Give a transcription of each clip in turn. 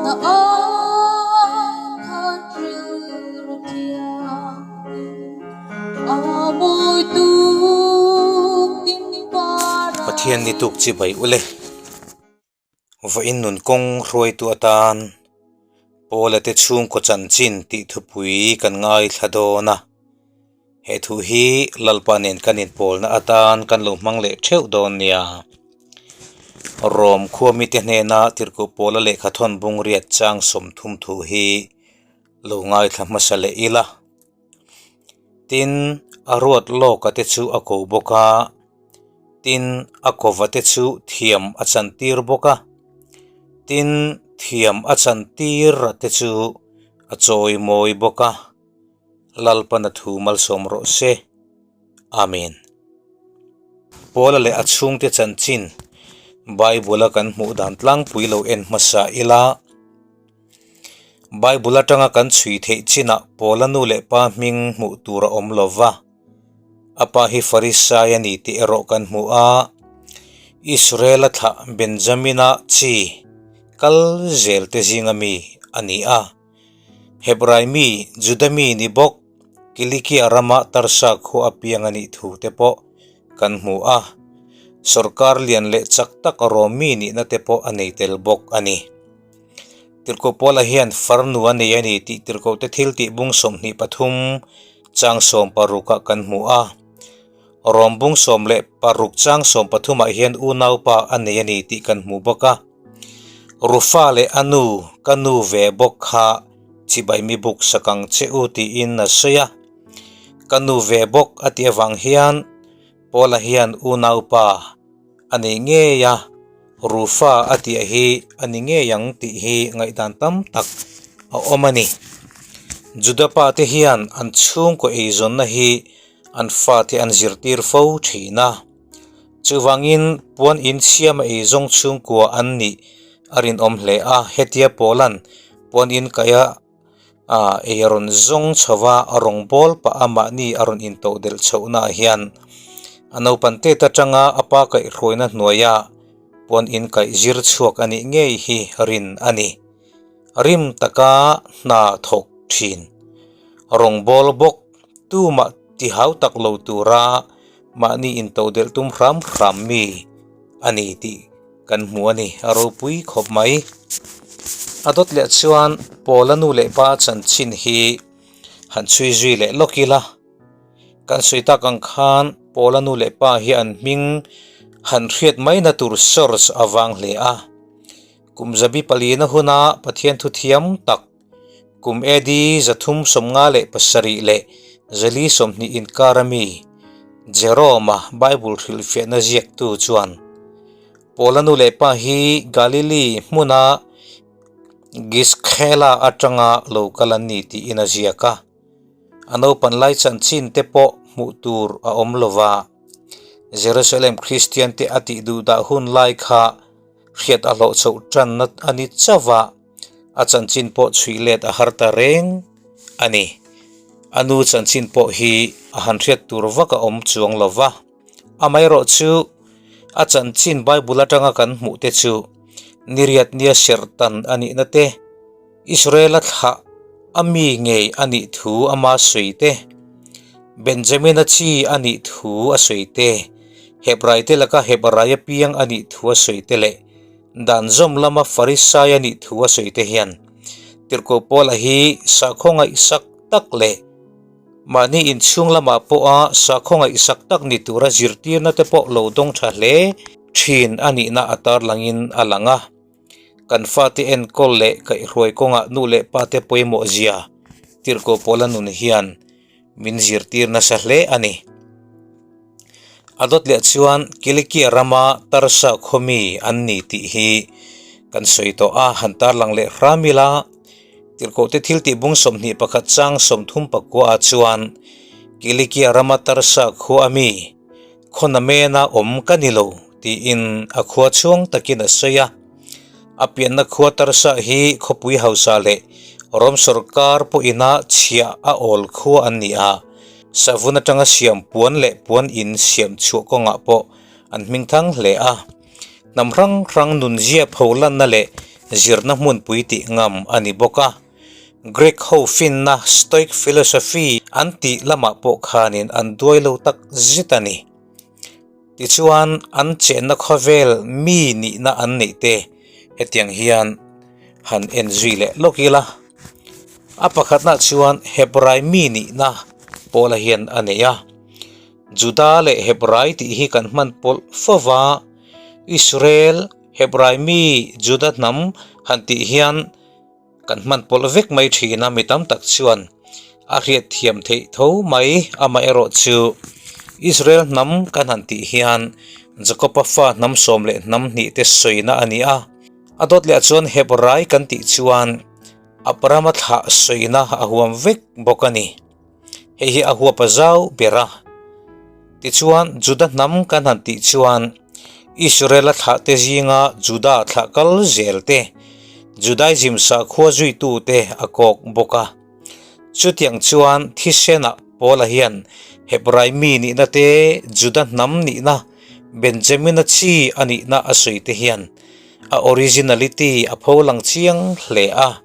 Na ai khan rilru thianghlim a mawi tuk ding para. Pathian ni tuk chi bai ule. Vawiin nun kawng hruaitu atan Paula te chhungkaw chanchin tih thupui kan ngaithla dawn a. He thu hi Lalpa nen kan inpawlna atan kan lo hmang leh theuh dawn nia. Rom khua mite hnena Tirhkoh Paula lehkha thawn bung riat chang 30 thu hi lo ngaithla hmasa leh ila. Tin, a ruat lawka te chu a ko bawk a, tin, a kova te chu thiam a chantir bawk a, tin, thiam a chantir a te chu a chawimawi bawk a. Lalpana thu malsawm rawh se. Amen. Paula leh a chhungte chanchin Bible a kan hmuh dan tlangpui lo en hmasa ila. Bible atanga kan chhui theih chinah Paula nu leh pa hming hmuh tur a awm lo va. A pa hi Farisai a ni tih erawh kan hmu a. Israel-a thlah Benjamina chi kal zel te zinga mi a ni a. Hebrai mi, Juda mi ni bawk, Kilikia rama Tarsa khua a piang a nih thu te pawh kan hmu a. Sorkar lian leh chak tak Rom mi nihna te pawh a nei tel bawk a ni. Tirhkoh Paula hian farnu a nei a ni tih tirhkohte thil tih bung 23 chang 16 ah kan hmu a. Rom bung 16 chang 13 ah hian unaupa a nei a ni tih kan hmu bawk a. Rufa leh a nu, ka nu ve bawk kha chibai mi buk sak ang che u tiin a sawi a. Ka nu ve bawk a tih avang hian Paula hian unaupa a nei ngei a, Rufa a tih hi a ni ngei ang tih hi ngaihdan tam tak a awm a ni. Juda pa te hian an chhungkaw eizawnna hi an fate an zirtir fo thin a. Chuvangin puan in siama eizawng chhungkua an nih a rinawm hle a, hetia Paula'n puan in kaia a ei a rawn zawng chho va, a rawn bawl pah a mahni a rawn intodelh chhohnaah hian a naupan tet atanga a pa kaihhruaina hnuaia puan in kaih zir chhuak a nih ngei hi rin a ni. Rim taka hna thawk thin rawngbâwl bawk tumah tihau tak lo tura Mahni intodelh tum hram hram mi a ni tih kan hmu a ni, a ropui khawp mai. A dawt leh chuan Paula nu leh pa chanchin hi han chhui zui leh lawk ila, kan sawi tak ang khan Paula nu leh pa hi an hming han hriat maina tur source a vang hle a. Kum zabi palina huna Pathian thuthiam tak Kum AD 357 leh 420 inkar ami Jerome-a Bible hrilhfiahna ziaktu chuan Paula nu leh pa hi Galili hmuna Giskhela atanga lo kal an ni tiin a ziak a. A naupan lai chanchin te pawh hmuh tur a awm lo va, Jerusalem Kristian te a tih duhdah hun lai kha hriat a hlawh chhoh tanna a ni chauh a. A chanchin pawh chhuih let a har ta reng a ni. A nu chanchin pawh hi a han hriat tur vak a awm chuang lo va. Amaherawhchu, a chanchin Bible atanga kan hmuh te chu niriat nia serhtan a nihna te, Israel-a thlah a mi ngei a nih thu ama sawi te, Benjamin-a chi a nih thu a sawi te, Hebraite laka Hebraia piang a nih thu a sawi te leh Dan zawm lama Farisai a nih thu a sawi te hian Tirhkoh Paula hi sakhaw ngaihsak tak leh mahni inchhung lamah pawha sakhaw ngaihsak tak ni tura zirtirna te pawh lo dawng tha hle thin a nihna a tarlangin a lang a. Kan fate enkawl leh kaihhruai kawngah nu leh pate pawimawh zia Tirhkoh Paula nun hian min zirtir nasa hle a ni. A dawt leh chuan Kilikia rama Tarsa khawmi an ni tih hi kan sawi tawh a, han tarlang leh hram ila, Tirhkohte thil tih bung 21 chang 34 ah chuan Kilikia rama Tarsa khua ami khawnamena awm ka ni lo tiin a khua chhuang takin a sawi a. A pianna khua Tarsa hi khawpui hausa leh Rom sawrkar pawhina chhiah a awl khua an ni a, savun atanga siam puan leh puan in siam chhuah kawngah pawh an hming thang hle a. Hnam hrang hrang nunzia pho lanna leh zirna hmunpui tih ngam a ni bawk a. Greek ho finna Stoic philosophy an tih lamah pawh khanin an duai lo tak zet a ni. Tichuan, an chenna khawvel mi nihna an neih te hetiang hian han en zui leh lawk ila. A pakhatna chuan Hebrai mi nihna pawla hian a nei a. Juda leh Hebrai tih hi kan hman pawlh fo va, Israel, Hebrai mi, Juda hnam han tih hian Kan hman pawlh vek mai thin a, mi tam tak chuan a hriat thiam theih tho mai. Amaherawh chu Israel hnam kan han tih hian Jakob-a fa hnam sawm leh hnam hnih te sawina a ni a. A dawt leh ah chuan Hebrai kan tih chuan Abraham-a thlah sawina a huam vek bawk a ni. Hei hi a huap a zau ber a. Tichuan Juda hnam kan han tih chuan Israel-a thlah te zinga Juda thlah kal zel te, Judaism sakhua zuitu te a kawk bawk a. Chutiang chuan thisenah Paula hian Hebrai mi nihna te, Juda hnam nihna, Benjamina chi a nihna a sawi te hian a originality a pholang chiang hle a,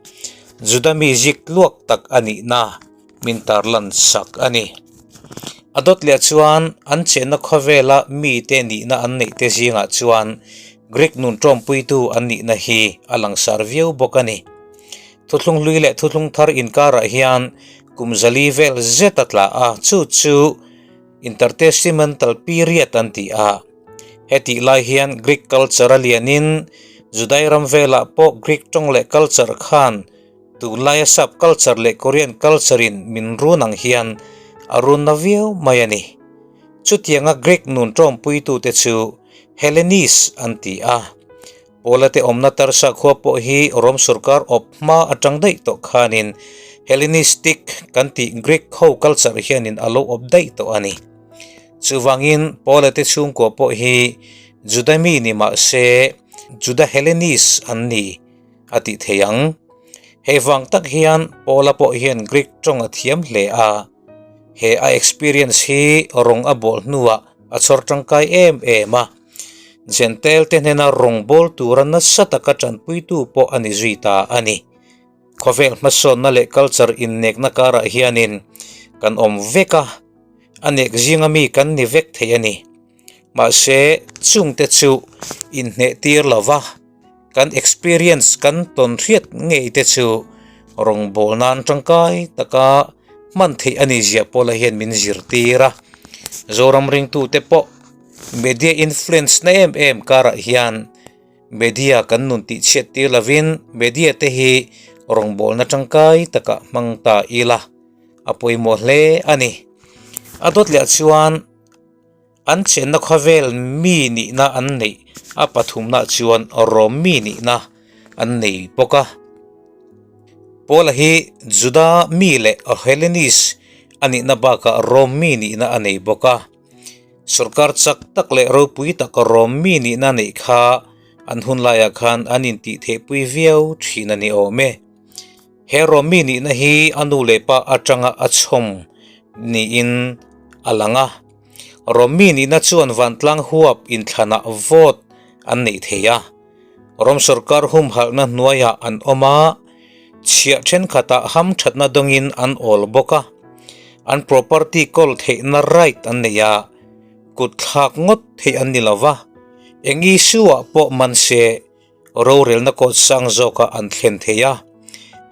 Juda mi zik tluak tak a nihna min tarlan sak a ni. A dawt leh chuan an chenna khawvela mite nihna an neih te zingah chuan Greek nun tawmpuitu an nihna hi a langsar viau bawk a ni. Thuthlung hlui leh thuthlung thar inkarah hian kum zali vel zet a tla a, chu chu Intertestamental period an ti a. Hetih lai hian Greek culture a lianin Judai ram velah pawh Greek tawng leh culture khan Tunlaia sap culture leh Korean culture in min run ang hian a run na viau mai a ni. Chutianga Greek nun tawmpuitute chu Hellenist an ti a. Paula te awmna Tarsa khua pawh hi Rom sorkar awp hma atang daih tawh khanin Hellenistic kan tih Greek ho culture hianin a lo awp daih tawh a ni. Chuvangin Paula te chhungkua pawh hi Juda mi ni mah se Juda Hellenist an ni. a tih thei ang. Hei vang tak hian Paula pawh hian Greek tawng a thiam hle a, he a experience hi rawng a bawl hnuah a chhawr tangkai em em a, Jentail te hnena rawng bawl tura nasa taka tanpuitu pawh a ni zui ta a ni. Khawvel hmasawnna leh culture innekna karah hianin kan awm vek a, a nek zinga mi kan ni vek thei a ni. Mahse, chungte chu inhneh tir lova. Kan experience kan tawn hriat ngei te chu rawngbâwl nan tangkai taka hman theih a ni zia pawla hian min zirtir a. Zoram ringtute pawh media influence na em em karah hian media kan nun tih chhiat tir lovin media te hi rawngbâwlna tangkai taka hmang ta ila a pawimawh hle a ni. A dawt leh chuan. An chenna khawvel mi nihna an neih a pathumna chuan Rom mi nihna an nei bawk a. Paula hi Juda mi leh Hellenist a nihna bakah Rom mi nihna a nei bawk a. Sorkar chak tak leh ropui tak Rom mi nihna neih kha an hun laiah khan an intihtheihpui viau thin a ni awm e. He Rom mi nihna hi a nu leh pa atanga a chhawm niin a lang a. Rom mi nihna chuan vantlang huap inthlanah vote an neih thei a. Rom sorkar humhalhna hnuaiah an awm a, chhiah thenkhatah hamthatna dawngin an awl bawk a. An property kawl theihna right an nei a, kut thlak ngawt theih an ni lo va, eng issue-ah pawh man se Rorelna kawt sang zawkah an thlen thei a,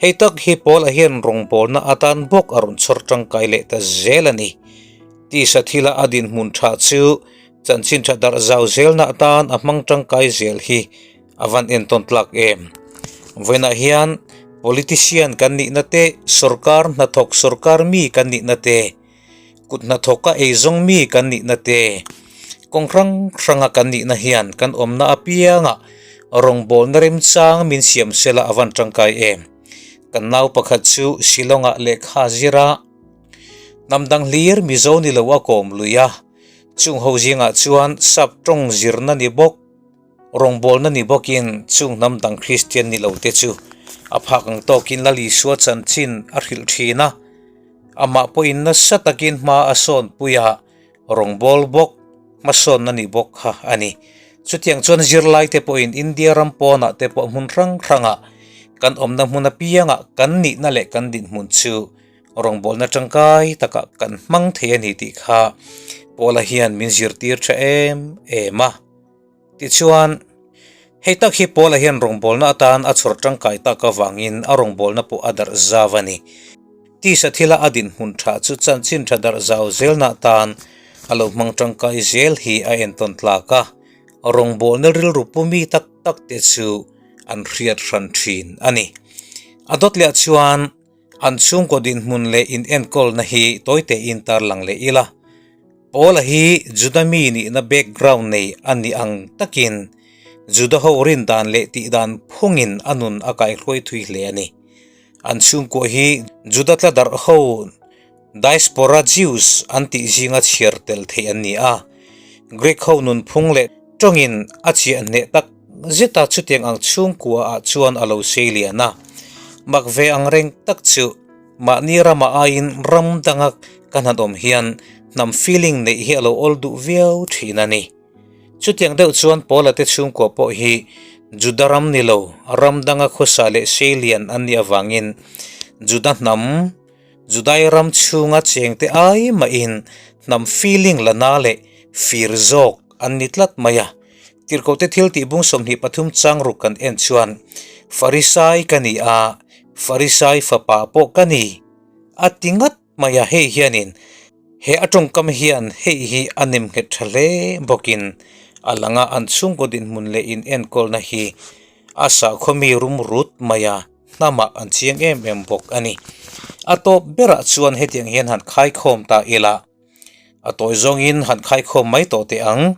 hei tak hi Paula hian rawngbawlna atan bawk a rawn chhawr tangkai leh ta zel a ni. Tisa thila a dinhmun tha chu chanchin tha darh zau zelna atan a hmang tangkai zel hi a van entawn tlak em. Vawiinah hian politician kan nihna te, sorkar hnathawk sorkar mi kan nihna te, Kut hnathawka eizawng mi kan nihna te, kawng hrang hranga kan nihna hian kan awmna apiangah rawngbawlna remchang min siam sela a van tangkai em. Kan nau pakhat chu Shillong-ah lehkha zir a, hnam dang hlir Mizo ni lo a kawm lui a, chung ho zingah chuan sap tawng zirna ni bawk, rawngbawlna ni bawkin chung hnam dang Kristian ni lo te chu a phak ang tawkin Lal Isua chanchin a hrilh thin a. Amah pawhin nasa takin hma a sawnpui a, rawngbâwl bawk, hmasawnna ni bawk kha a ni. Chutiang chuan zirlaite pawhin India ram pawnah te pawh hmun hrang hrangah kan awmna hmun apiangah kan nihna leh kan dinhmun chu rawngbawlna tangkai takah kan hmang thei a ni tih kha Paula hian min zirtir tha em em a. Tichuan, hei tak hi Paula hian rawngbawlna atan a chhawr tangkai tak avangin a rawngbawlna pawh a darh zau a ni. Tisa thila a dinhmun tha chu chanchin tha darh zau zelna atan a lo hmang tangkai zel hi a entawn tlak a, rawngbawlna rilru pumi tak tak te chu an hriat hran thin a ni. A dawt leh chuan an chhungkaw dinhmun leh inenkawlna hi tawi tein tarlang leh ila. Paula hi Juda mi nihna background nei a nih ang takin Juda ho rin dan leh tih dan phungin a nun a kaihruai thui hle a ni. An chhungkua hi Juda tla darh ho Diaspora Jews an tih zinga chhiar tel theih an ni a. Greek ho nunphung leh tawngin a chiah hneh tak zet a chutiang ang chhungkua ah chuan a lo sei lian a. Mak ve ang reng tak chu mahni ramah aiin ram danga kan han awm hian hnam feeling neih hi a lo awl duh viau thin a ni. Chutiang deuh chuan Paula te chhungkua pawh hi Juda ram ni lo, ram danga khawsa leh seilian an nih avangin Juda hnam, Judai ram chhunga chengte ai mahin hnam feeling la na leh fir zawk an ni tlat mai a. Tirhkohte thil tih bung 23 chang ruk kan en chuan, Farisai ka ni a, Farisai fapa pawh ka ni, a ti ngat mai a, hei hianin he a tawngkam hian hei hi a nem nghet tha hle bawkin a lang a, an chhungkaw dinhmun leh in enkawlna hi a sahkhawmi rum rut mai a, hnamah an chiang em em bawk a ni. A tawp berah chuan hetiang hian han khaikhawm ta ila, a tawi zawngin han khaikhawm mai tawh teh ang.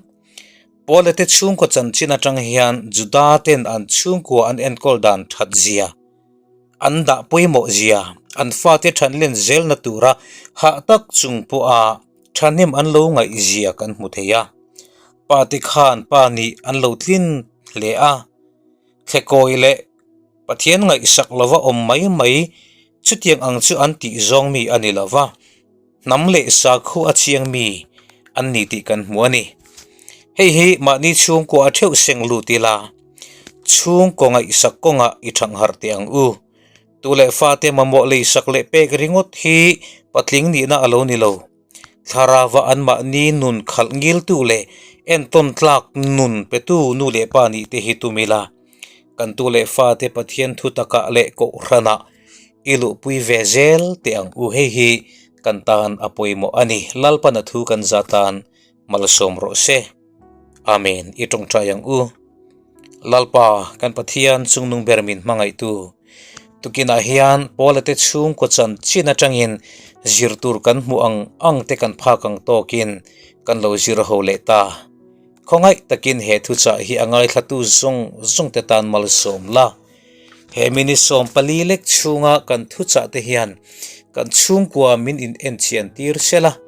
Paula te chhungkaw chanchin atang hian Juda ten an chhungkua an enkawl dan that zia, An dah pawimawh zia, an fate thanlen zelna tura hah tak chung pawha thahnem an lo ngaih zia kan hmu thei a. Pa te khan pa nih an lo tlin hle a, thlekawi leh Pathian ngaihsak lova awm mai mai chutiang ang chu an tih zawng mi a ni lo va, hnam leh sakhu a chiang mi an ni tih kan hmu a ni. Hei hi mahni chhungkua a theuh seng lut ila. Chhungkaw ngaihsak kawngah i thangharh teh ang u. Tu leh fate mamawh leisak leh pek ringawt hi patling nihna a lo ni lo. Thlarava anmahni nun khalh ngiltu leh entawn tlak nun petu nu leh pa nih te hi tum ila. Kan tu leh fate Pathian thu takah leh kohhranah i luhpui ve zel teh ang u. Hei hi kan tan a pawimawh a ni. Lalpana thu kan zah tan malsawm rawh se. Amen i tawngtai ang u. Lalpa kan Pathian chungnung ber min hmangaihtu tukinah hian Paula te chhungkaw chanchin atangin zir tur kan hmuh ang ang te kan phak ang tawkin kan lo zir ho leh ta. Khawngaih takin he thuchah hi a ngaithlatu zawng zawng te tan malsawm la. He minute 14 lek chhunga kan thuchah te hian kan chhungkua min in enchian tir sela.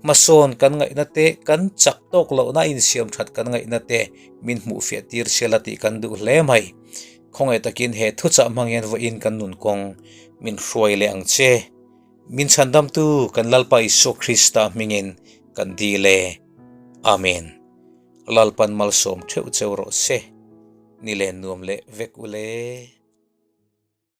Hmasawn kan ngaihna te, kan chak tawk lohna insiam that kan ngaihna te min hmuh fiah tir sela tih kan duh hle mai. Khawngaih takin he thuchah hmang hian vawiin kan nun kawng min hruai leh ang che. Min chhandamtu kan Lalpa Isua Krista hmingin kan dil e. Amen. Lalpan malsawm theuh cheu rawh se. Ni len nuam leh vek ule.